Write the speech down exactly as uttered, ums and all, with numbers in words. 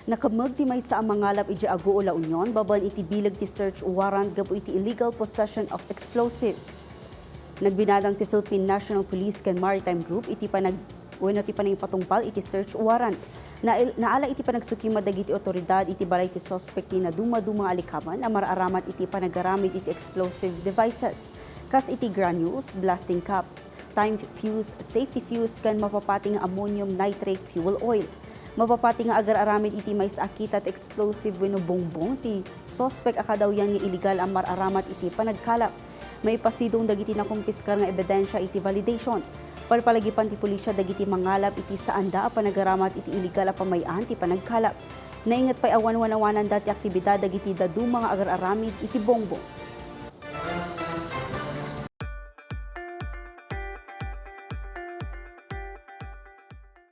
Nakemmeg ti maysa a mangalap idiay Aguo, La Union babaen iti bileg ti search warrant gapu iti illegal possession of explosives. Nagbinadang ti Philippine National Police ken Maritime Group iti panag-, wenno ti panangipatungpal iti search warrant. Nail-, naala iti panagsukima dagiti otoridad iti balay ti suspek ti naduma-duma nga alikaman a maraaramat iti panagaramid iti explosive devices, kas iti granules, blasting caps, time fuse, safety fuse, ken mapapati nga ammonium nitrate fuel oil. Mapapati nga agar-aramid iti maysa a kita ti explosive wenno bongbong ti suspek a kadawyan nga illegal a maraaramat iti panagkalap. Maipasidong dagiti nakumpiskar nga ebidensya iti validation. Palpalagipan ti pulisya dagiti mangalap iti saanda a panagaramat iti illegal a pamay-an ti panagkalap. Nainget pay a wanwanawananda ti aktibidad dagiti daduma nga agar-aramid iti bongbong.